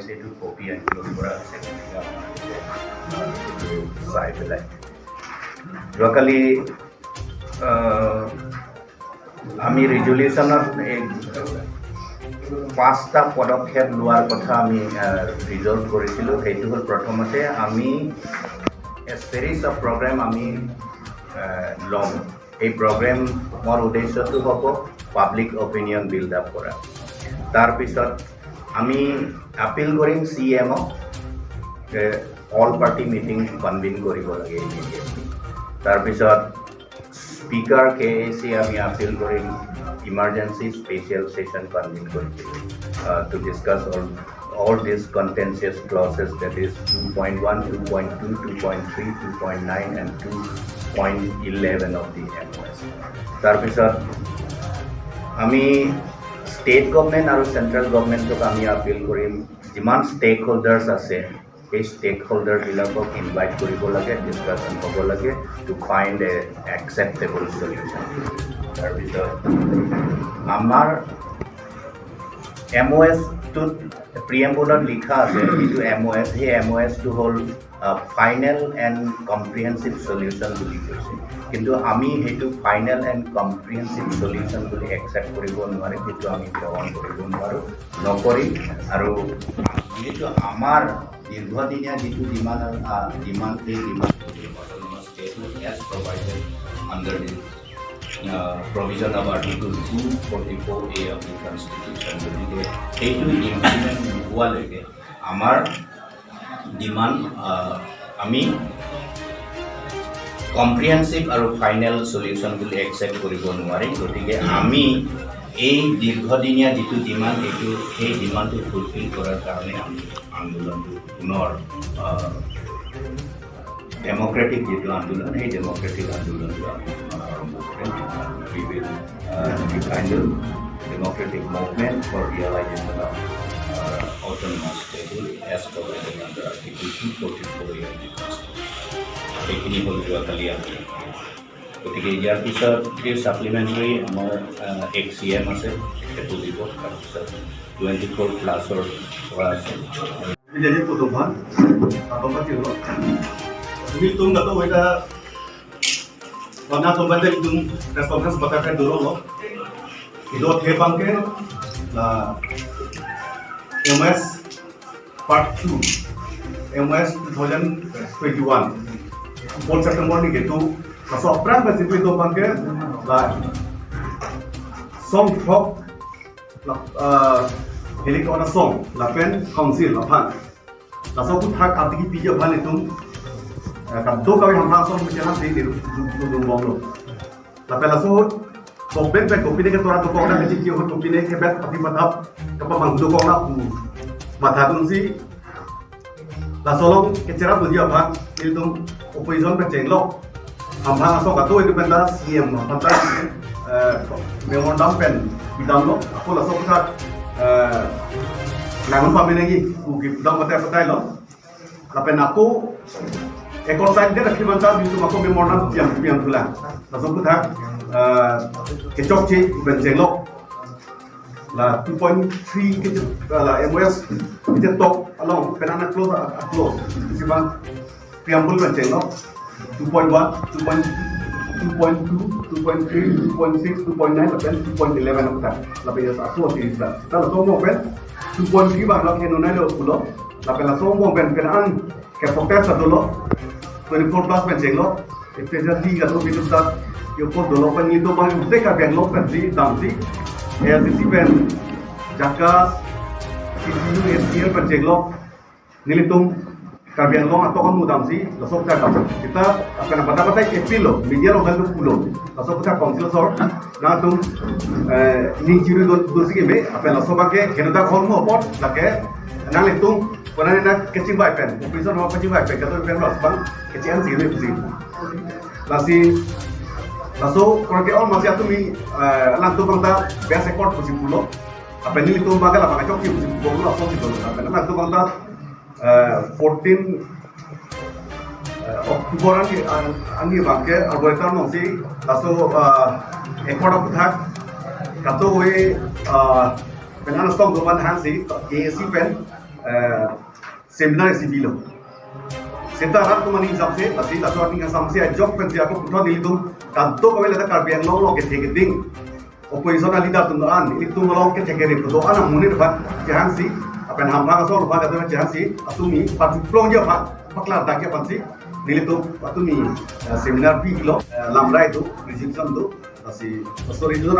হৈছে, এইটো কপি এনক্ল'জ কৰা হৈছে। গতিকে আপোনালোকে সেইটো চাই পেলাই যোৱাকালি আমি ৰিজলিউশ্যনত এই পাঁচটা পদক্ষেপ লোৱাৰ কথা আমি ৰিজল্ভ কৰিছিলোঁ। সেইটো হ'ল, প্ৰথমতে আমি এ চিৰিজ অফ প্ৰগ্ৰেম আমি ল'ম। এই প্ৰগ্ৰেমৰ উদ্দেশ্যটো হ'ব পাব্লিক অপিনিয়ন বিল্ড আপ কৰা। তাৰপিছত আমি আপিল কৰিম চি এমক অল পাৰ্টি মিটিং কনভিন কৰিব লাগে ইমিডিয়েটলি। তাৰপিছত স্পীকাৰ কে এ চি আমি আপিল কৰিম ইমাৰ্জেঞ্চি স্পেচিয়েল ছেশ্যন কনভিন কৰিবলৈ to discuss all these contentious clauses, that is 2.1, 2.2, 2.3, 2.9 and 2.11 of the MOS. তাৰপিছত আমি ষ্টেট গভমেণ্ট আৰু চেণ্ট্ৰেল গভমেণ্টক আমি আপিল কৰিম, যিমান ষ্টেক হোল্ডাৰ্ছ আছে সেই ষ্টেক হোল্ডাৰবিলাকক ইনভাইট কৰিব লাগে, ডিছকাশ্যন হ'ব লাগে to find a acceptable solution. তাৰপিছত আমাৰ এম অ' এছটোত প্ৰিএম্বলত লিখা আছে, যিটো এম অ' এছ, সেই এম অ' এছটো হ'ল ফাইনেল এণ্ড কম্প্ৰিহেনচিভ চলিউশ্যন বুলি কৈছে। কিন্তু আমি সেইটো ফাইনেল এণ্ড কম্প্ৰিহেনচিভ চলিউশ্যন বুলি একচেপ্ট কৰিব নোৱাৰিম। সেইটো আমি গ্ৰহণ কৰিব নোৱাৰোঁ, নকৰিম। আৰু যিহেতু আমাৰ দীৰ্ঘদিনীয়া যিটো ডিমাণ্ড, সেই ডিমাণ্ডটো autonomous statehood as provided under the provision of Article 244A of the Constitution. গতিকে সেইটো ইমপ্লিমেণ্ট নোহোৱালৈকে আমাৰ ডিমাণ্ড আমি কম্প্ৰিহেনচিভ আৰু ফাইনেল চলিউশ্যন বুলি একচেপ্ট কৰিব নোৱাৰিম। গতিকে আমি এই দীৰ্ঘদিনীয়া যিটো ডিমাণ্ড, সেই ডিমাণ্ডটো ফুলফিল কৰাৰ কাৰণে আমি আন্দোলনটো পুনৰ, ডেম'ক্ৰেটিক যিটো আন্দোলন, সেই ডেম'ক্ৰেটিক আন্দোলনটো আমি পুনৰ আৰম্ভ কৰিম। We will rekindle democratic movement for realization of autonomous statehood as provided under Article 244 of the Constitution. সেইখিনি হ'ল যোৱাকালি আমি। গতিকে ইয়াৰ পিছত এই ছাপ্লিমেণ্টাৰী আমাৰ এক্স চি এম আছে, সেইটো দিব। তাৰপিছত 24 প্লাছৰ পৰা আছে। Jadi putuhan atau apa sih lo? Ini tung atau kita Karena tuh banyak itu press conference batakai dulu lo. Itu thepangke la MOS part 2, MOS 2021 4 September ni gitu. So prang ba situ itu bangke la song thok la helikopter song la pen council la phan la so ku thak atiki pija phan itu kam to kawi ham song mi jalan di du bong lo la pen la so kok ben pen kopi ne ke tora to kok na ke chi ho kopi ne ke bet pati patap ka pa mang do kok na ku matha tung si la solong ke chera bu dia phan itu opposition pe cheng lo ham phang so ka to itu pen da CM phan ta memorandum pen bidam lo ako la so thak langon pa menegi ku ki dam mate patai lo la pen ako ekor side de rakhi banta bitu mako memorandum piam piam thula la so thak ke chok chi ben cheng lo la 2.3 ke la MOS ke tok along pen ana close a close siba preamble ben cheng lo 2.1, 2.2, 2.3, 2.6, 2.9 la pen 2.11 aku tak la pen asu series la ta la so mo pen 2.3 ba la ken nai lo pulo la pen la so mo pen pen an ke protest sa lo 24 plus pen cheng lo especially ga to bitu ta yo po do lo pen ni to bang te ka bang lo pen si dam si ARCC pen Jakas CCU SPL pen cheng lo nilitung Karbiang Long atau kamu dam si la sok ta dam kita akan apa apa appeal lo media lo dal pulo la sok ta council sor na tum ni chiru do do si me apa la sok ke kenuta khol mo pot la ke na le tum kona na kecing bai pen opposition ho kecing bai pen ka to pen ros bang kecing an si me pusi la si la so korang ke all masih atu mi lang tu bang ta biasa court pusi pulo apa ni tum bagal apa ka chok ki pusi pulo la so si do apa na tu bang ta 14 October ani ani bangke arboretum no si laso accord of thak kato we penan stong do ban han si KAC pen Seminar si bilo seta rat tu mani hisab se lasi laso atni ka samse jok pen si ako putho nili tum kanto ko leta Karbi Anglong lo ke theke ding opposition ali da tum an ili tum lo ke theke re to ana munir ba jehang si apen hamra ka so ba ka jehang si atumi patu plong je ba pakla da ke pan si nili tum atumi seminar pi lo lamrai tu rejection do asi sorry jo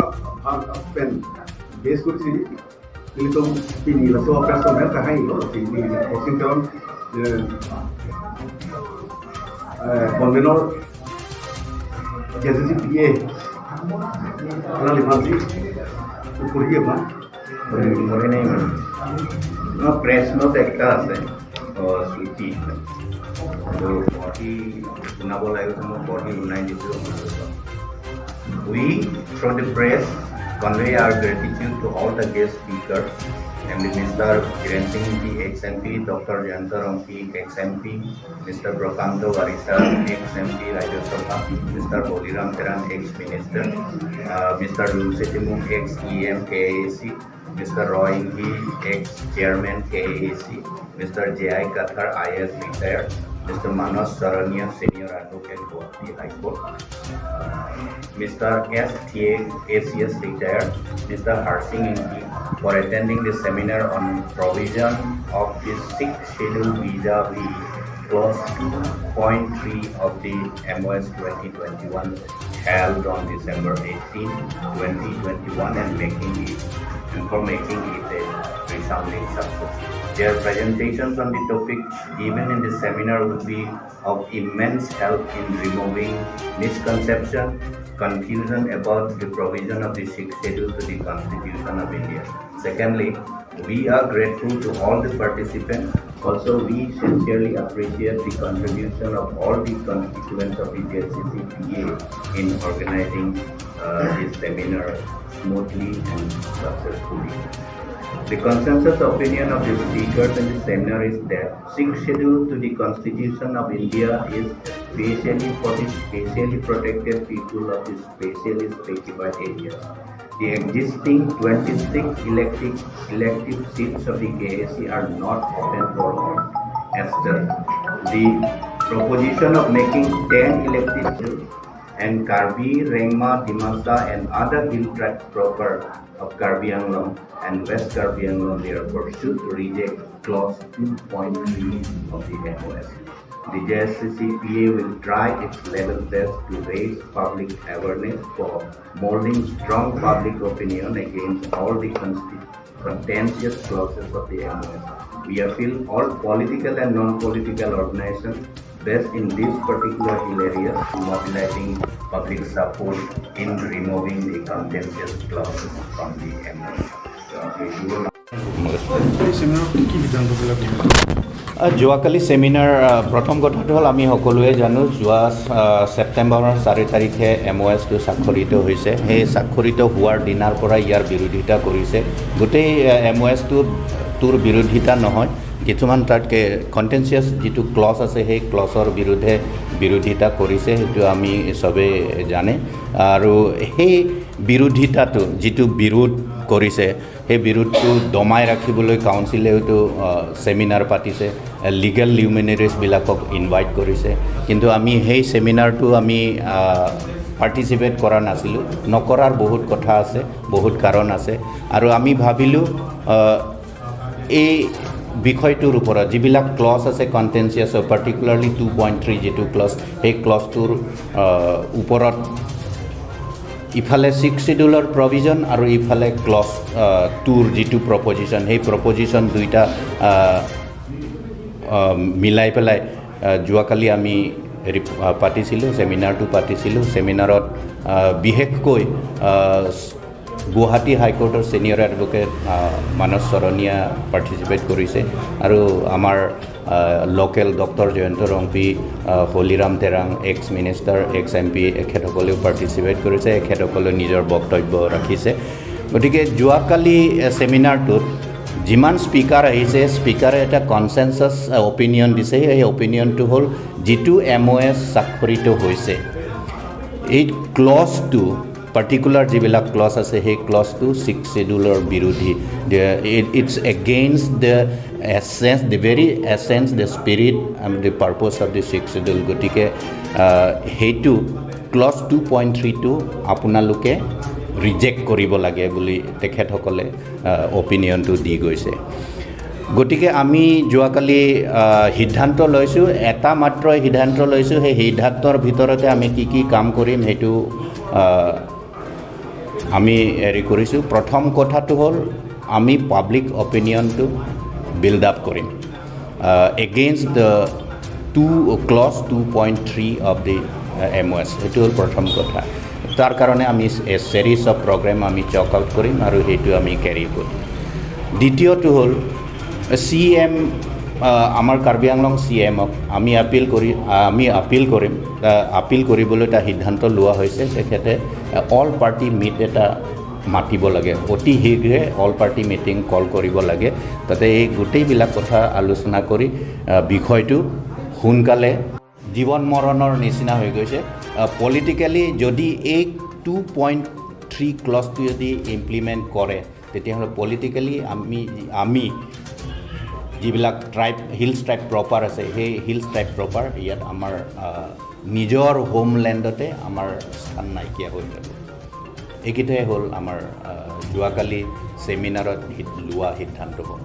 pen base ko si nili tum pini la so personal ka hai lo si ni Washington convener JCC PA পঢ়িয়ে বা press note একটা আছে শ্ৰুতি পঢ়ি শুনাব লাগিব, মই পঢ়ি শুনাই দিছোঁ আপোনালোকক। We, through the press, convey our gratitude to all the guest speakers, namely Mr. Biren Singh Ingti, ex-MP, Dr. Jayanta Rongpi, ex-MP, Mr. Prokhanto Warisa, ex-MP, Rajya Sabha, Mr. Holiram Terang, ex-Minister, Mr. Rungsey Timung, ex-EM, KAAC, Mr. Roy Inghi, ex-Chairman, KAAC, Mr. J.I. Kathar, IS retired, Mr. Manas Sarania, Senior Advocate, Guwahati High Court, Mr. S. T. ACS retired, Mr. Harsing Ingti, for attending the seminar on provision of the sixth schedule vis-a-vis clause 2.3 of the MOS 2021 held on December 18, 2021 and for making it a resounding success. Their presentations on the topic given in the seminar would be of immense help in removing misconception, confusion about the provision of the sixth schedule to the Constitution of India. Secondly, we are grateful to all the participants. Also, we sincerely appreciate the contribution of all the constituents of the JCCPA in organizing this seminar smoothly and successfully. The consensus opinion of the speakers in the seminar is that sixth schedule to the Constitution of India is especially for the specially protected people of the specially specified areas. The existing 26 elective seats of the KAAC are not open for all. As such, the proposition of making 10 elective seats and Karbi, Rengma, Dimasa and other hill tribes proper of Karbi Anglong and West Karbi Anglong therefore should reject clause 2.3 of the MOS. The JSCCPA will try its level best to raise public awareness for molding strong public opinion against all the contentious clauses of the MOS. We appeal all political and non-political organizations based in this particular hill area to mobilizing public support in removing the contentious clauses from the MOS. চেমিনাৰত কি কি সিদ্ধান্তবিলাক ল'লে? যোৱাকালি seminar, প্ৰথম কথাটো হ'ল আমি সকলোৱে জানো যোৱা ছেপ্টেম্বৰৰ 4 তাৰিখে এম অ' এছটো স্বাক্ষৰিত হৈছে। সেই স্বাক্ষৰিত হোৱাৰ দিনাৰ পৰা ইয়াৰ বিৰোধিতা কৰিছে। গোটেই এম অ' এছটো তোৰ বিৰোধিতা নহয়, কিছুমান তাত কণ্টেনচিয়াছ যিটো ক্লজ আছে সেই ক্লজৰ বিৰুদ্ধে বিৰোধিতা কৰিছে, সেইটো আমি চবেই জানে। আৰু সেই বিৰোধিতাটো যিটো বিৰোধ কৰিছে সেই বিৰোধটো দমাই ৰাখিবলৈ কাউন্সিলেওতো ছেমিনাৰ পাতিছে, লিগেল লিউমিনেৰিজবিলাকক ইনভাইট কৰিছে। কিন্তু আমি সেই ছেমিনাৰটো আমি পাৰ্টিচিপেট কৰা নাছিলোঁ। নকৰাৰ বহুত কথা আছে, বহুত কাৰণ আছে। আৰু আমি ভাবিলোঁ এই বিষয়টোৰ ওপৰত যিবিলাক ক্লজ আছে কণ্টেনচিয়াছ, পাৰ্টিকুলাৰলি 2.3 যিটো ক্লজ, সেই ক্লজটোৰ ওপৰত ইফালে ছিক্স চিডিউলৰ প্ৰভিজন আৰু ইফালে ক্লজ 2ৰ যিটো প্ৰপজিশ্যন, সেই প্ৰপজিশ্যন দুইটা মিলাই পেলাই যোৱাকালি আমি হেৰি পাতিছিলোঁ, ছেমিনাৰটো পাতিছিলোঁ। ছেমিনাৰত বিশেষকৈ গুৱাহাটী হাইকোৰ্টৰ ছিনিয়ৰ এডভকেট মানস শৰণীয়া পাৰ্টিচিপেট কৰিছে আৰু আমাৰ local doctor Jayanta Rongpi, Holiram Terang, ex minister, ex MP, এখেতসকলেও participate কৰিছে, এখেতসকলে নিজৰ বক্তব্য ৰাখিছে। গতিকে যোৱাকালি ছেমিনাৰটোত যিমান স্পীকাৰ আহিছে, স্পীকাৰে এটা কনচেনচাছ অপিনিয়ন দিছে। সেই অপিনিয়নটো হ'ল যিটো এম অ' এছ স্বাক্ষৰিত হৈছে এই ক্লজটো, পাৰ্টিকুলাৰ যিবিলাক ক্লজ আছে সেই ক্লজটো ছিক্স শ্বেডিউলৰ বিৰোধী। It's against the essence, the very essence, the spirit and the purpose of the Sixth Schedule. গতিকে সেইটো ক্লজ 2.3টো আপোনালোকে ৰিজেক্ট কৰিব লাগে বুলি তেখেতসকলে অপিনিয়নটো দি গৈছে। গতিকে আমি যোৱাকালি সিদ্ধান্ত লৈছোঁ, এটা মাত্ৰ সিদ্ধান্ত লৈছোঁ। সেই সিদ্ধান্তৰ ভিতৰতে আমি কি কি কাম কৰিম, সেইটো আমি হেৰি কৰিছোঁ। প্ৰথম কথাটো হ'ল, আমি পাব্লিক অপিনিয়নটো বিল্ড আপ কৰিম against the clause 2.3 of the MoS। সেইটো হ'ল প্ৰথম কথা। তাৰ কাৰণে আমি এ ছেৰিজ অফ প্ৰগ্ৰেম আমি চক আউট কৰিম আৰু সেইটো আমি কেৰি কৰিম। দ্বিতীয়টো হ'ল, চি এম, আমাৰ কাৰ্বি আংলং চি এমক আমি আপিল কৰিম। আপিল কৰিবলৈ এটা সিদ্ধান্ত লোৱা হৈছে। তেখেতে অল পাৰ্টি মিট এটা মাতিব লাগে, অতি শীঘ্ৰে অল পাৰ্টি মিটিং কল কৰিব লাগে। তাতে এই গোটেইবিলাক কথা আলোচনা কৰি বিষয়টো সোনকালে জীৱন মৰণৰ নিচিনা হৈ গৈছে। পলিটিকেলি যদি এই 2.3 ক্লজটো যদি ইমপ্লিমেণ্ট কৰে, তেতিয়াহ'লে পলিটিকেলি আমি যিবিলাক ট্ৰাইব, হিলছ ট্ৰাইব প্ৰপাৰ আছে, সেই হিলছ ট্ৰাইব প্ৰপাৰ ইয়াত আমাৰ নিজৰ হোমলেণ্ডতে আমাৰ স্থান নাইকিয়া হৈ যাব। এইকেইটাই হ'ল আমাৰ যোৱাকালি ছেমিনাৰত লোৱা সিদ্ধান্তসমূহ।